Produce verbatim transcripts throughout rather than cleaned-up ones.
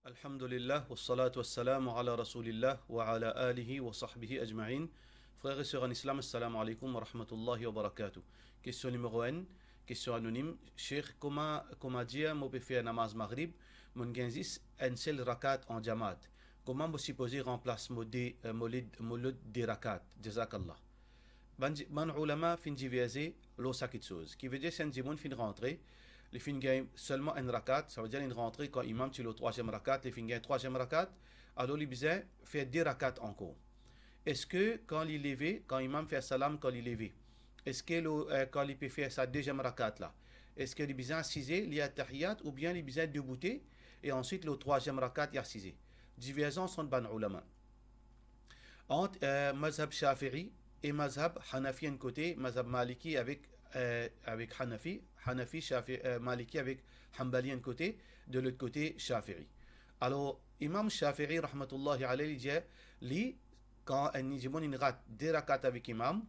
Alhamdulillah, wassalatu wassalamu ala Rasoulillah, wa ala alihi wa sahbihi ajmain. Frer e ser an Islam, assalamu alaikum wa rahmatullahi wa barakatuh. Kestion nimero enn, kestion anonim. Sheikh, kouma, kouma dir mo pe fer namaz Maghrib, mo'nn gagn zis enn sel rakat an jamaat. Kouma mo sipoze ranplas mo de, eh, mo led, mo lot de rakat? Jazakallah. Bann di-, bann oulama finn diverze lor sa kiksoz. Ki vedir si enn dimoun finn rantre, li finn gagn selman enn rakat, savedir li'nn rantre kan imam ti lor trwaziem rakat, li finn gagn trwaziem rakat, alor li bizin fer de rakat ankor. Eski kan li leve, kan imam fer salam, kan li leve, eski lor, eh, kan li pe fer sa deziem rakat la, eski li bizin asize, li atahiyat, oubien li bizin deboute, e answit lor trwaziem rakat li asize? Diverzans ant bann oulama. Ant, eh, mazhab Shafi'i e mazhab Hanafi enn kote, mazhab Maliki avek, eh, avek Hanafi, Hanafi, Shafi-, eh, Maliki avek Hanbali enn kote, de lot kote Shafi'i. Alor, imam Shafi'i rahmatullahi alayh, li dir, li, kan enn dimoun inn rat de rakat avek imam,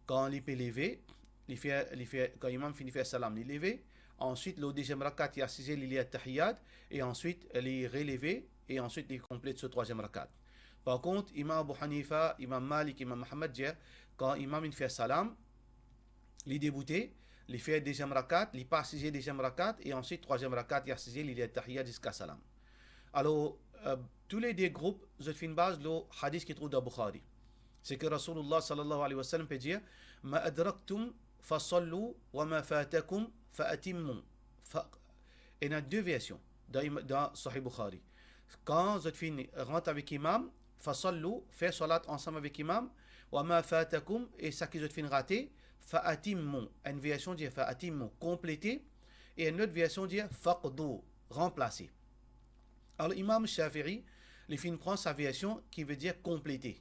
kan li pe leve, li fer, li fer, kan imam fini fer salam, li leve, answit lor deziem rakat, li asize, li lir atahiyat, e answit li releve, e answit li konplet so trwaziem rakat. Par kont, imam Abu Hanifa, imam Malik, imam Muhammad dir, kan imam inn fer salam, li deboute, li fer deziem rakat, li pa asize deziem rakat, e answit trwaziem rakat, li asize, li lir atahiyat ziska salam. Alor, eh, toule de group, zot finn baz lor hadis ki trouv dan Bukhari. Seki Rasoulillah sallallahu alayhi wa sallam pe dir, "Ma adraktum fasallu wa ma fatakum fa atimmu." Fa-, ena de version dan im-, dan Sahih Bukhari. Kan zot finn rant avek imam, fasallu, fer salat ansam avek imam, wa ma fatakum, e seki zot finn rate, fa atimmu. Enn version dir fa atimmu, konplete, e enn lot version dir faqdu, ranplase. Alor, imam Shafi'i, li finn pran sa version ki vedir konplete.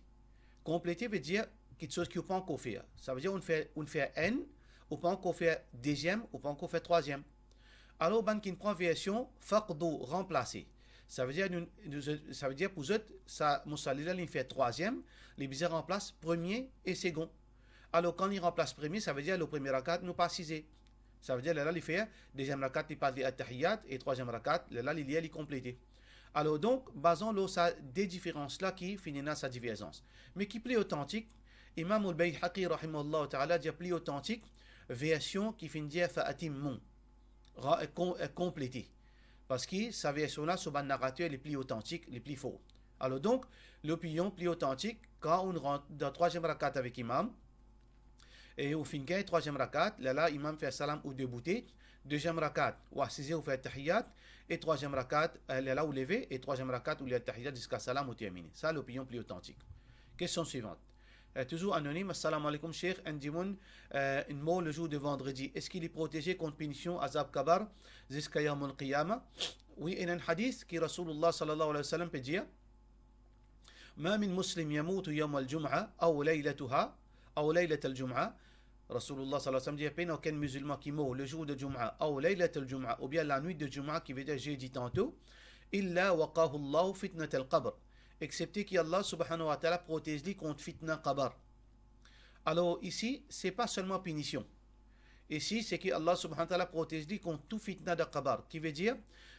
Konplete vedir kiksoz ki ou pa ankor fer. Savedir ou fer, ou fer enn, ou pa ankor fer deziem, ou pa ankor fer trwaziem. Alor, bann ki pran version faqdu, ranplase. Savedir nou, nou, savedir pou zot, sa, mo sali la, li fer trwaziem, li bizin ranplas premie e segon. Alor, kan li ranplas premie, savedir lor premie rakat, nou pa asize. Savedir, lerla li fer, deziem rakat, li pa lir atahiyat, e trwaziem rakat, lerla li lir, li konplete. Alor, donk, bazan lor sa de diferans la ki finn ena sa diverzans. Me ki pli otantik, Imam al-Bayhaqi, rahimahullah ta'ala, dir pli otantik, version ki finn dir fa atimmu, ra-, e kon-, e konplete. Parski sa version la, so bann narater, li pli otantik, li pli for. Alor donk, lopinion pli otantik, kan ou rant dan trwaziem rakat avek imam, e ou finn gagn trwaziem rakat, lerla imam fer salam ou deboute, deziem rakat, ou asize ou fer tahiyat, e trwaziem rakat, eh, lerla ou leve, e trwaziem rakat ou lir tahiyat ziska salam ou termine. Sa lopinion pli otantik. Kestion swivant. Eh, touzour anonim, assalamu alaikum Sheikh, enn dimoun, eh, inn mor le zour de vandredi, eski li proteze kont pinision azab kabar ziska yawmul qiyama? Wi, ena enn hadis ki Rasoulillah sallallahu alayhi wa sallam pe dir, "Ma min muslim yamutu yawmal jum'a aw laylataha, aw laylatal jum'a." Rasoulillah sallallahu alayhi wa sallam dir, pena okenn mizilman ki mor le zour de Jum'a, aw laylatal jum'a, oubien lanwit de Jum'a, ki vedir zedi tanto, "illa waqahu Allahu fitnatal qabr." Exsepte ki Allah subhanahu wa ta'ala protez li kont fitna kabar. Alor, isi, se pa selman pinision. Isi, seki Allah subhanahu wa ta'ala protez li kont tou fitna dan kabar. Ki vedir,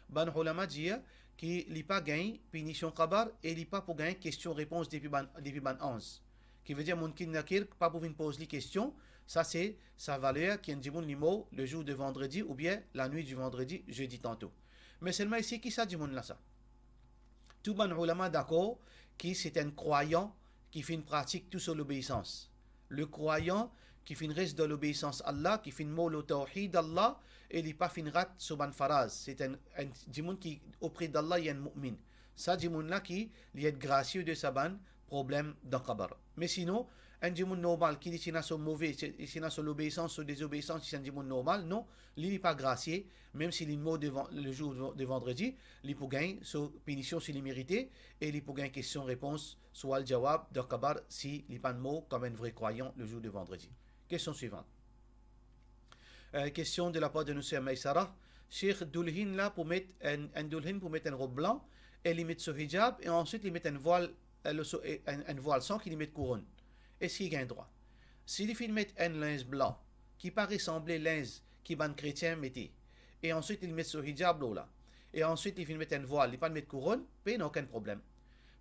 bann oulama dir ki li pa gagn pinision kabar e li pa pou gagn kestion-repons depi bann, depi bann anz. Ki vedir, Munkar Nakir pa pou vinn poz li kestion, sa se sa valer ki enn dimoun li mor le zour de vandredi oubien lanwit di vandredi, zedi tanto. Me selman isi, ki sa dimoun la sa? Tou bann oulama dakor ki se enn krwayan ki finn pratik tou so lobeisans. Le krwayan ki finn res dan lobeisans Allah, ki finn mor lor tawhid Allah, e li pa finn rat so bann faraz. Se enn, enn dimoun ki opre d'Allah, li enn mu'min. Sa dimoun la ki li et grasie de sa bann problem dan kabar. Me sinon, enn dimoun normal ki li ti ena so move, ti, ti ena so lobeisans, so dezobeisans, li ti enn dimoun normal, non, li, li pa grasie, mem si li mor devan, le zour de vandredi, li pou gagn so pinision si li merite, e li pou gagn kestion-repons, sual-jawab, dan kabar si li pa'nn mor kom enn vre krwayan le zour de vandredi. Kestion swivant. Eh, kestion de lapar de nou ser Maisara. Sheikh, doulhin la pou met enn, enn doulhin pou met enn rob blan, e li met so hijab, e answit li met enn vwal, eh, lor so, eh, enn, enn vwal san ki li met kouronn. Eski li gagn drwa? Si li finn met enn linz blan, ki pa resanble linz ki bann kretien mete, e answit li met so hijab lor la, e answit li finn met enn vwal, li pa met kouronn, pena okenn problem.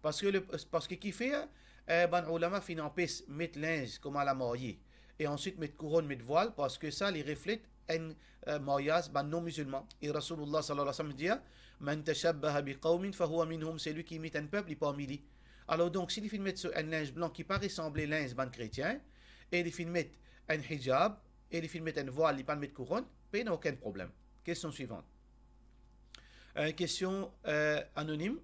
Parski le, parski kifer, eh, bann oulama finn anpes met linz kouma lamarye, e answit met kouronn, met vwal, parski sa li reflet enn, eh, maryaz bann non-mizilman. E Rasoulillah sallallahu alayhi wa sallam dir, "Man tashabbaha bi qawmin fahuwa minhum", selwi ki imit enn pep, li parmi li. Alor donk, si li finn met so enn linz blan ki pa resanble linz bann kretien, e li finn met enn hijab, e li finn met enn vwal, li pa met kouronn, pena okenn problem. Kestion swivan. Eh, kestion, eh, anonim.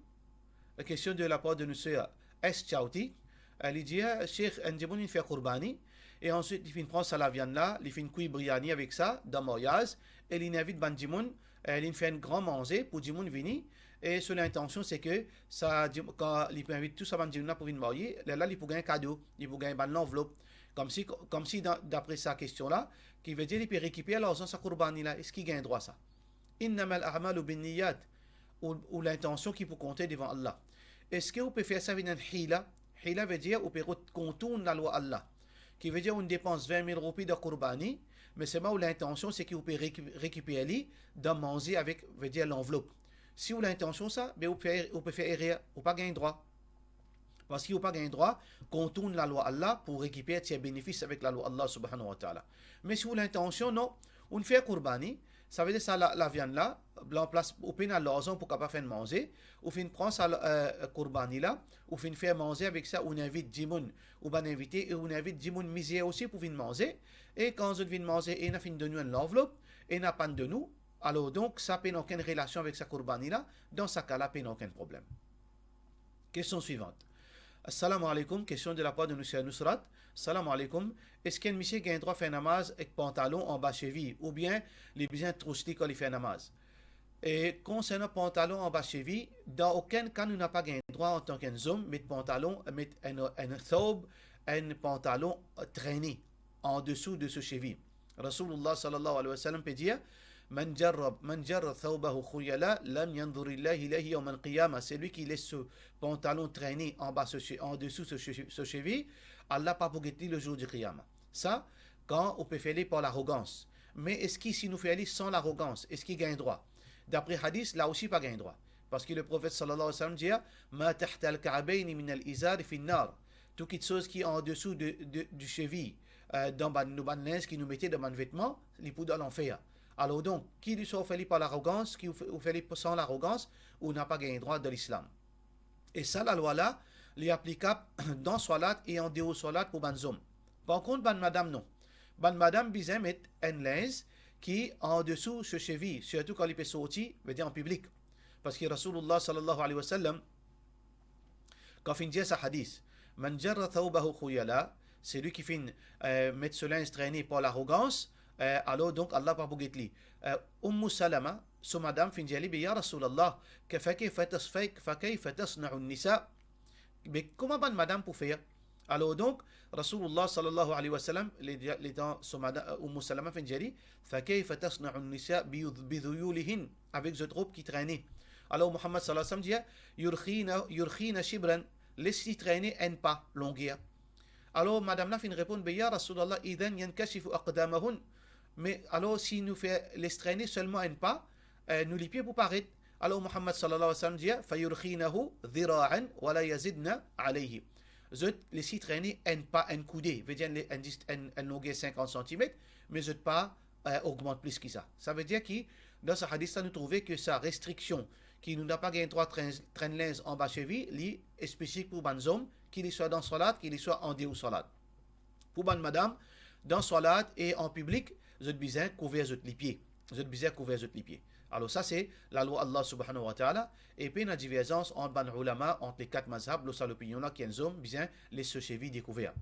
Eh, kestion de lapar de nou ser S Chauti. Eh, li dir, Sheikh, enn dimoun inn fer kourbani, e answit li finn pran sa laviann la, li finn kwi briani avek sa dan maryaz, e linn invit bann dimoun, eh, linn fer enn gran manze pou dimoun vini, e so lintansion se ke sa dim-, kan li pou invit tou sa bann dimoun la pou vinn marye, lerla li pou gagn kado, li pou gagn bann lanvlop. Koumsi, koumsi dan, dapre sa kestion la, ki vedir li pe rekiper larzan sa kourbani la, eski gagn drwa sa? Innamal a'malu binniyat, ou, ou lintansion ki pou konte devan Allah. Eski ou pe fer sa vinn enn hila? Hila vedir ou pe rod-, kontourn lalwa Allah. Ki vedir ou depans vin mil roupi dan kourbani, me selman ou lintansion se ki ou pe reki-, rekiper li dan manze avek, vedir lanvlop. Si ou lintansion sa, be ou pe fer, ou pe fer erer, ou pa gagn drwa. Parski ou pa gagn drwa kontourn lalwa Allah pou rekiper tir benefis avek lalwa Allah subhanahu wa ta'ala. Me si ou lintansion, non, ou'nn fer kourbani, savedir sa la, laviann la, lanplas ou pena larzan pou kapav fer enn manze, ou finn pran sa, eh, kourbani la, ou finn fer manze avek sa, ou'nn invit dimoun, ou bann invite, e ou'nn invit dimoun mizer osi pou vinn manze, e kan zot vinn manze, ena finn donn ou enn lanvlop, ena pa'nn donn ou, alor donk, sa pena okenn relasion avek sa kourbani la, dan sa ka la, pena okenn problem. Kestion swivan. Assalamu alaikum, kestion de lapar de nou ser Nusrat. Salam alaikum, eski enn misie gagn drwa fer namaz ek pantalon anba sevi, oubien li bizin tous li kan li fer namaz? E konsernan pantalon anba sevi, dan okenn ka nou napa gagn drwa antan ki enn zom met pantalon, met enn, enn thawb, enn pantalon trene andesou de so sevi. Rasoulillah sallallahu alayhi wa sallam pe dir, "Man jarra, man jarra thawbahu khuyala, lam yanzur Allahu ilayhi yawmal qiyamah." Selwi ki les so pantalon trene anba so se-, andesou so se-, so sevi, Allah pa pou get li le zour di Qiyama. Sa, kan ou pe fer li par larogans. Me eski si nou fer li san larogans, eski gagn drwa? Dapre hadis, la osi pa gagn drwa. Parski le Profet sallallahu alayhi wa sallam dir, "Ma tahtal ka'bayni minal izari fin nar." Tou kitsoz ki andesou de, de, di sevi, eh, dan bann, nou bann linz ki nou mete dan bann vetman, li pou dan lanfer. Alor donk, ki li swa ou fer li par larogans, ki ou fe-, ou fer li san larogans, ou napa gagn drwa dan Lislam. E sa lalwa la, li aplikab dan swalat e andeor swalat pou bann zom. Par kont, bann madam non. Bann madam bizin met enn linz ki andesou so sevi, sirtou kan li pe sorti, vedir an piblik. Parski Rasoulillah sallallahu alayhi wa sallam, kan finn dir sa hadis, "Man jarra thawbahu khuyala", selwi ki finn, eh, met so linz trene par larogans, eh, alor donk Allah pa pou get li. Eh, Ummu Salama, so madam finn dir li, "Be ya Rasoulillah, ka-, fa kayfa tas-, fa-, fa kayfa tasna'u nisa?" Be kouma bann madam pou fer? Alor donk, Rasoulillah sallallahu alayhi wa sallam, le-, letan so mada-, Ummu Salama finn dir li, "Fa kayfa tasna'u nisa bi, bi dhuyulihin?" Avek zot rob ki trene. Alor Muhammad sallallahu alayhi wa sallam dir, "Yurkhina, yurkhina shibran", les li trene enn pa longer. Alor madam la finn reponn, "Be ya Rasoulillah, idhan yankashifu aqdamahun." Me alor si nou fer les trene selman enn pa, eh, nou lipie pou paret. Alor Muhammad sallallahu alayhi wa sallam dir, "Fa yurkhinahu dhira'an wa la yazidna alayhi." Zot les li trene enn pa, enn koude, vedir enn, enn dis-, enn, enn longer sinkant santimet, me zot pa, eh, ogmant plis ki sa. Savedir ki, dan sa hadis la, nou trouve ki sa restriksion ki nou napa gagn drwa trenn, trenn linz anba sevi, li espesifik pou bann zom, ki li swa dan swalat, ki li swa andeor swalat. Pou bann madam, dan swalat e an piblik, zot bizin kouver zot lipie. Zot bizin kouver zot lipie. Alor sa se lalwa Allah subhanahu wa ta'ala, e pena diverzans ant bann oulama, ant le kat mazhab, lor sa lopinion la ki enn zom bizin les so sevi dekouver.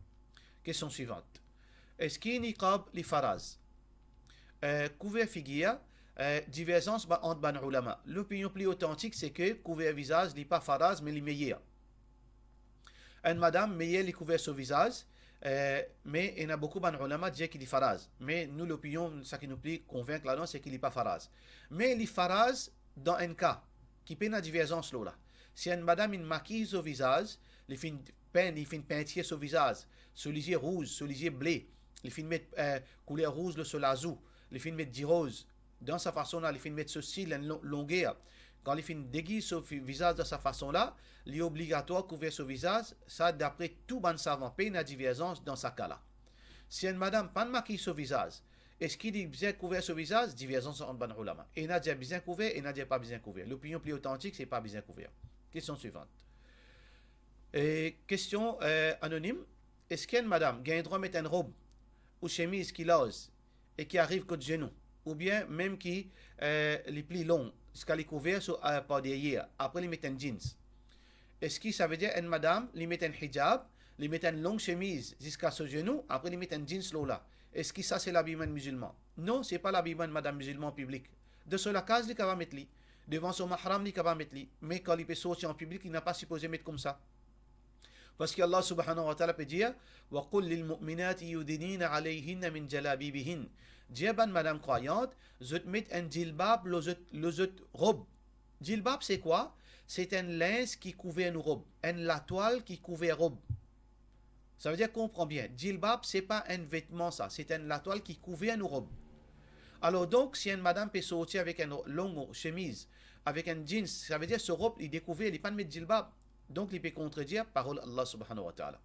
Kestion swivan. Eski niqab li faraz? Eh, kouver figir, eh, diverzans ba-, ant bann oulama. Lopinion pli otantik se ke kouver vizaz li pa faraz, me li meyer. Enn madam meyer li kouver so vizaz, eh, me ena boukou bann oulama dir ki li faraz. Me nou lopinion, sa ki nou pli konvink ladan, se ki li pa faraz. Me li faraz dan enn ka ki pena diverzans lor la. Si enn madam inn makiy so vizaz, li finn pinn, li finn pintir so vizaz, so lizie rouz, so lizie ble, li finn met, eh, kouler rouz lor so lazou, li finn met diroz, dan sa fason la, li finn met so sil enn lo-, longer, Kan li finn degiz so vi-, vizaz dan sa fason la, li obligatwar kouver so vizaz, sa dapre tou bann savan, pena diverzans dan sa ka la. Si enn madam pa'nn makiy so vizaz, eski li bizin kouver so vizaz? Diverzans ant bann oulama. Ena dir bizin kouver, ena dir pa bizin kouver. Lopinion pli otantik, se pa bizin kouver. Kestion swivant. E, kestion, eh, anonim, eski enn madam gagn drwa met enn rob ou semiz ki larz e ki ariv kot zenou, oubien mem ki, eh, li pli long, ziska li kouver so, eh, par deryer, apre li met enn jeans? Eski savedir enn madam, li met enn hijab, li met enn long semiz ziska so zenou, apre li met enn jeans lor la? Eski sa se labiman enn mizilman? Non, se pa labiman enn madam mizilman an piblik. Dan so lakaz, li kapav met li. Devan so mahram, li kapav met li. Me kan li pe sorti an piblik, li napa sipoze met koumsa. Parski Allah subhanahu wa ta'ala pe dir, "Wa qul lil mu'minati yudnina alayhinna min jalabibihin." Dir bann madam krwayant, zot met enn jilbab lor zot, lor zot rob. Jilbab se kwa? Se enn linz ki kouver nou rob, enn latwal ki kouver rob. Savedir, konpran bien, jilbab se pa enn vetman sa, se enn latwal ki kouver nou rob. Alor donk, si enn madam pe sorti avek enn long semiz, avek enn jeans, savedir so rob li dekouver, li pa'nn met jilbab. Donk li pe kontredir parol Allah subhanahu wa ta'ala.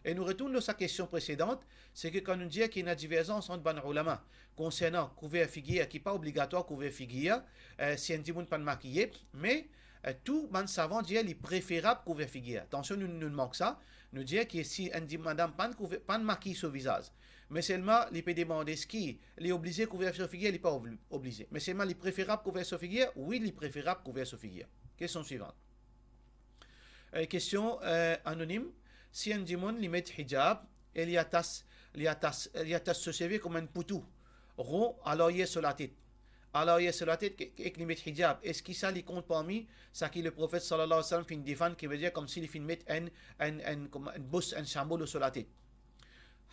E nou retourn lor sa kestion presedant, se ke kan nou dir ki ena diverzans ant bann oulama konsernan kouver figir, ki pa obligatwar kouver figir, eh, si enn dimoun pa'nn makiye, me, eh, tou bann savan dir li preferab kouver figir. Atansion, nou, nou mank sa, nou dir ki si enn di-, madam pa'nn kouver, pa'nn makiy so vizaz, me selman li pe demande eski li oblize kouver so figir, li pa obli-, oblize. Me selman li preferab kouver so figir, wi, li preferab kouver so figir. Kestion swivant. Eh, kestion, eh, anonim, si enn dimoun li met hijab e li atas, li atas, li atas so seve kouma enn poutou ron alaryer so latet. Alaryer so latet ke, ke, ek li met hijab, eski sa li kont parmi seki Leprofet sallallahu alayhi wa sallam finn defann, ki vedir koumsi li finn met enn, enn, enn, kouma enn bous enn samo lor so latet?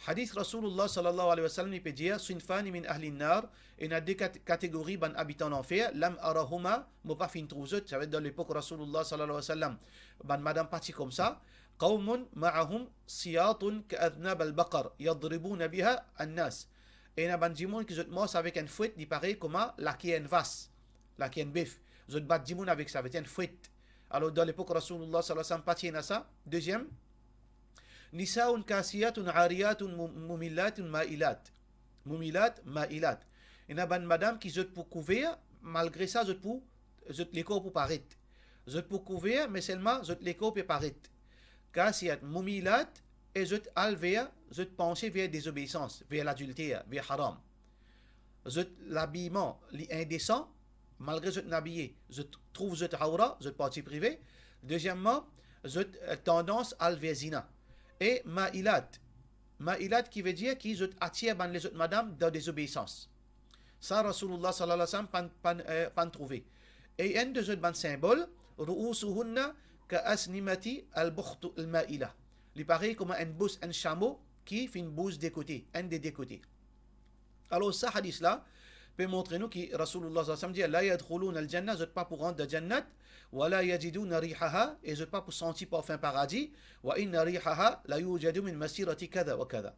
Hadis Rasoulillah sallallahu alayhi wa sallam, li pe dir, "Sinfani min ahlin nar," ena de kat-, kategori bann abitan lanfer, "lam arahuma," mo pa finn trouv zot, savedir dan lepok Rasoulillah sallallahu alayhi wa sallam, bann madam pa ti koumsa, "qawmun ma'ahum siyatun ka adhnab al-baqar, yadribuna biha an-nas." Ena bann dimoun ki zot mars avek enn fwet, li parey kouma laker enn vas, laker enn bef. Zot bat dimoun avek sa, savedir enn fwet. Alor, dan lepok Rasoulillah sallallahu alayhi wa sallam, pa ti ena sa. Deziem, "Nisaun kasiyatun ariyatun mu-, mumilatun mailat." Mumilat, mailat. Ena bann madam ki zot pou kouver, malgre sa zot pou, zot lekor pou paret. Zot pou kouver, me selman zot lekor pe paret. Kasiyat, mumilat, e zot al ver, zot panse ver dezobeisans, ver ladilter, ver haram. Zot labiman li indesan, malgre zot inn abiye, zot trouv zot awra, zot parti prive. Dezieman, zot, eh, tandans al ver zina. E mailat. Mailat ki vedir ki zot atir bann lezot madam dan dezobeisans. Sa Rasoulillah sallallahu alayhi wa sallam pa'nn, pa'nn, eh, pa'nn trouve. E enn de zot bann sinbol, "Ru'usuhunna ka asnimati al-bukhti al-maila." Li parey kouma enn bous enn samo ki finn bouz de kote, enn de de kote. Alor, sa hadis la pe montre nou ki Rasoulillah sallallahu alayhi wa sallam dir, "La yadkhuluna al-jannah," zot pa pou rant dan jannat, "wa la yajiduna rihaha," e zot pa pou santi parfin paradi, "wa inna rihaha la yujadu min masirati kadha wa kadha."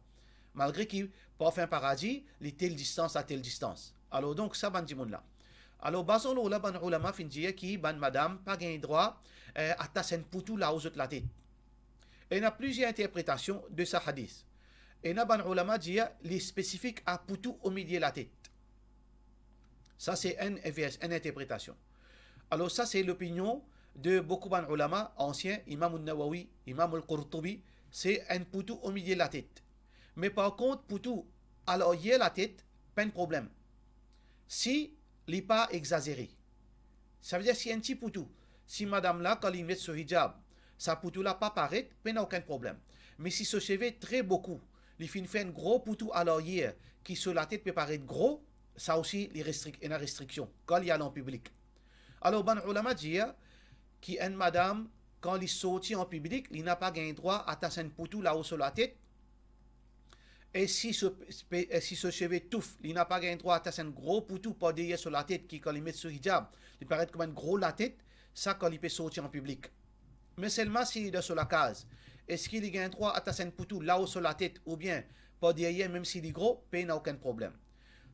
Malgre ki parfin paradi, li tel distans a tel distans. Alor donk, sa bann dimoun la. Alor, bazan lor la, bann oulama finn dir ki bann madam pa gagn drwa, eh, atas enn poutou lao zot latet. Ena plizier interpretasion de sa hadis. Ena bann oulama dir li spesifik a poutou omilie latet. Sa se enn vers, enn interpretasion. Alor sa se lopinion de boukou bann oulama ansien, Imam an-Nawawi, Imam al-Qurtubi, se enn poutou omilie latet. Me par kont, poutou alaryer latet, pena problem. Si li pa exazere. Savedir si enn ti poutou, si madam la, kan li met so hijab, sa poutou la pa paret, pena okenn problem. Me si so seve tre boukou, li finn fer enn gro poutou alaryer, ki so latet pe paret gro, sa osi li restrik-, ena restriksion, kan li al an piblik. Alor, bann oulama dir ki enn madam, kan li sorti an piblik, li napa gagn drwa atas enn poutou lao so latet, e si so, e si so seve touf, li napa gagn drwa atas enn gro poutou par deryer so latet, ki kan li met so hijab, li paret kouma enn gro latet, sa kan li pe sorti an piblik. Me selman si li dan so lakaz, eski li gagn drwa atas enn poutou lao so latet oubien par deryer, mem si li gro, pena okenn problem.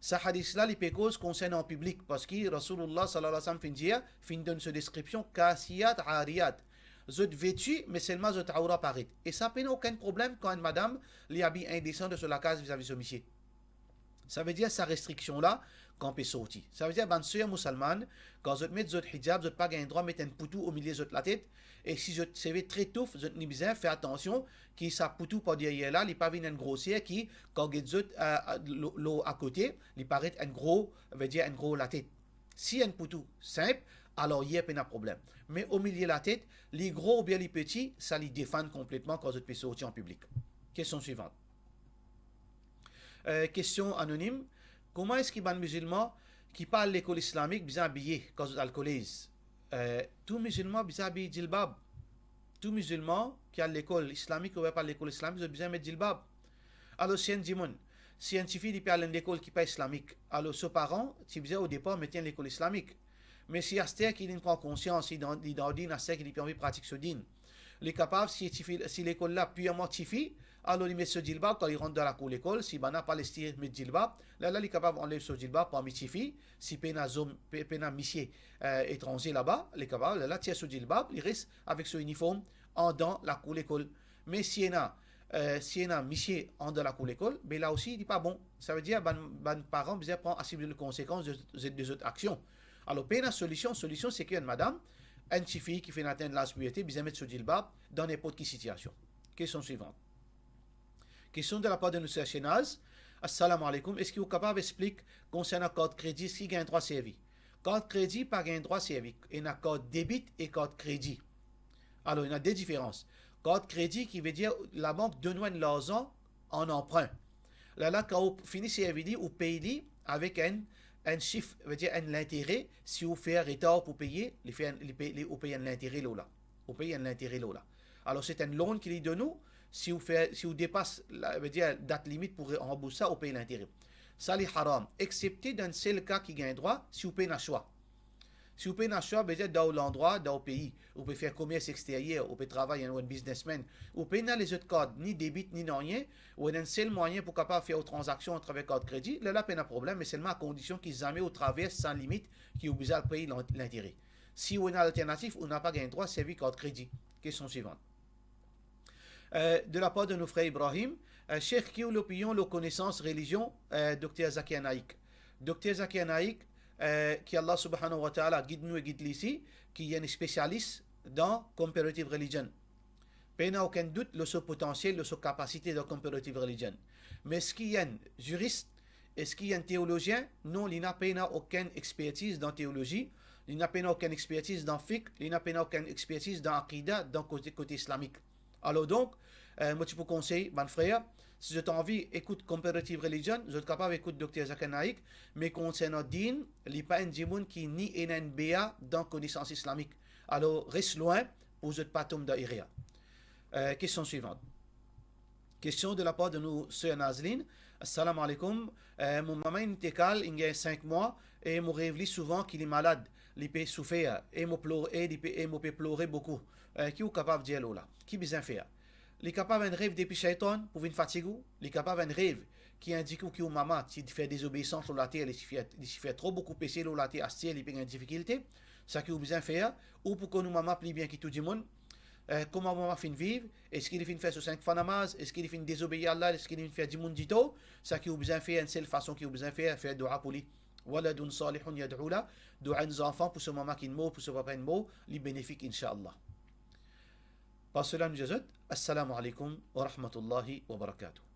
Sa hadis la, li pe koz konsernan piblik, parski Rasoulullah sallallahu alayhi wa sallam finn dir, finn donn so deskripsion, kasiyat ariyat. Zot veti, me selman zot aura paret. E sa pena okenn problem kan enn madam, li abiy indesan dan so lakaz vizavi so misie. Savedir sa restriksion la, kan pe sorti. Savedir bann ser mousalmann, kan zot met zot hijab, zot pa gagn drwa met enn poutou omilie zot latet, e si zot seve tre touf, zot ni bizin fer atansion ki sa poutou par deryer la, li pa vinn enn groser ki, kan get zot, eh, lor, lor akote, li paret enn gro, vedir enn gro latet. Si enn poutou sinp, alor ye pena problem. Me omilie latet, li gro oubien li peti, sa li defann konpletman kan zot pe sorti an piblik. Kestion swivan. Eh, kestion anonim, kouma eski bann mizilman ki pa al lekol islamik bizin abiye kan zot al kolez? Eh, tou mizilman bizin abiy jilbab. Tou mizilman ki al lekol islamik oubien pa al lekol islamik, zot bizin met jilbab. Alor, si enn dimoun, si enn tifi li pe al enn lekol ki pa islamik, alor so paran ti bizin odepar met li lekol islamik. Me si aster ki li pran konsians, li dan, li dan din, aster ki li pe anvi pratik so din, li kapav, si tifi, si lekol la pirman tifi, alor li met so jilbab, kan li rant dan lakour lekol, si bann-la pa les li met jilbab, lerla li kapav anlev so jilbab parmi tifi, si pena zom, pe-, pena misie, eh, etranze laba, li kapav, lerla tir so jilbab, li res avek so iniform andan lakour lekol. Me si ena, eh, si ena misie andan lakour lekol, be la osi li pa bon. Savedir bann, bann paran bizin pran, asime konsekans de, de, de zot aksion. Alor, pena solision, solision seki enn madam, enn tifi ki finn atenn laz piberte, bizin met so jilbab dan ninport ki sitiasion. Kestion swivan. Kestion de lapar de nou ser Shenaz. Assalamu alaikum. Eski ou kapav explik konsernan kart kredi, eski gagn drwa servi? Kart kredi pa gagn drwa servi. Ena kart debit e kart kredi. Alor, ena de diferans. Kart kredi ki vedir labank donn ou enn larzan an anprin. Lerla, kan ou fini servi li, ou pey li avek enn, enn sif, vedir enn lintere. Si ou fer retar pou peye, li fer enn, li pey, li, ou pey enn lintere lor la. Ou pey enn lintere lor la. Alor, se enn loan ki li donn ou, si ou fer, si ou depas la, vedir dat limit pou re-, ranbours sa, ou pey lintere. Sa li haram, exepte dan enn sel ka ki gagn drwa, si ou pena swa. Si ou pena swa, vedir dan ou landrwa, dan ou pei, ou pe fer komers exteryer, ou pe travay, ou enn biznesmenn, ou pena lezot kart, ni debit, ni nanye, ou ena enn sel mwayin pou kapav fer ou tranzaksion atraver kart kredi, lerla pena problem, me selman a kondision ki zame ou travers sa limit ki ou bizin al pey lan-, lintere. Si ou ena alternatif, ou napa gagn drwa servi kart kredi. Kestion swivan. Eh, de lapar de nou frer Ibrahim, eh, Sheikh, ki ou lopinion lor konesans relizion, eh, Dokter Zakir Naik? Dokter Zakir Naik, eh, ki Allah Subhanahu wa Ta'ala gid nou e gid li osi, ki enn spesialis dan comparative religion. Pena okenn dout lor so potansiel, lor so kapasite dan comparative religion. Me eski enn ziris, eski enn teolozien? Non, li na pena okenn expertiz dan teolozi, li na pena okenn expertiz dan fiqh, li na pena okenn expertiz dan akida, dan kote, kote islamik. Alor donk, eh, mo ti pou konsey bann frer, si zot anvi ekout comparative religion, zot kapav ekout Dokter Zakir Naik, me konsernan din, li pa enn dimoun ki ni ena enn B A dan konesans islamik. Alor, res lwin pou zot pa tom dan erer. Eh, kestion swivan. Kestion de lapar de nou ser Nazlin. Assalamu alaikum. Eh, mo mama inn ete kal, inn gagn sink mwa, e mo rev li souvan ki li malad, li pe soufer, e mo plor-, e li pe, e mo pe plore boukou. Eh, ki ou kapav dir lor la? Ki bizin fer? Li kapav enn rev depi shaitan pou vinn fatig ou, li kapav enn rev ki indik ou ki ou mama ti fer dezobeisans lor later, li ti fer, li ti fer tro boukou pese lor later, aster li pe gagn difikilte. Sa ki ou bizin fer, ou pou konn ou mama pli bien ki tou dimoun, eh, kouma mama finn viv, eski li finn fer so sink fwa namaz, eski li finn dezobeir Allah, eski li finn fer dimoun ditor, sa ki ou bizin fer, enn sel fason ki ou bizin fer, fer doua pou li. Waladun salihun yad'u la, doua enn zanfan pou so mama ki mor, pou so papa ki mor, li benefik, inshallah. Par sela nou dir zot, assalamu alaikum wa rahmatullahi wa barakatuh.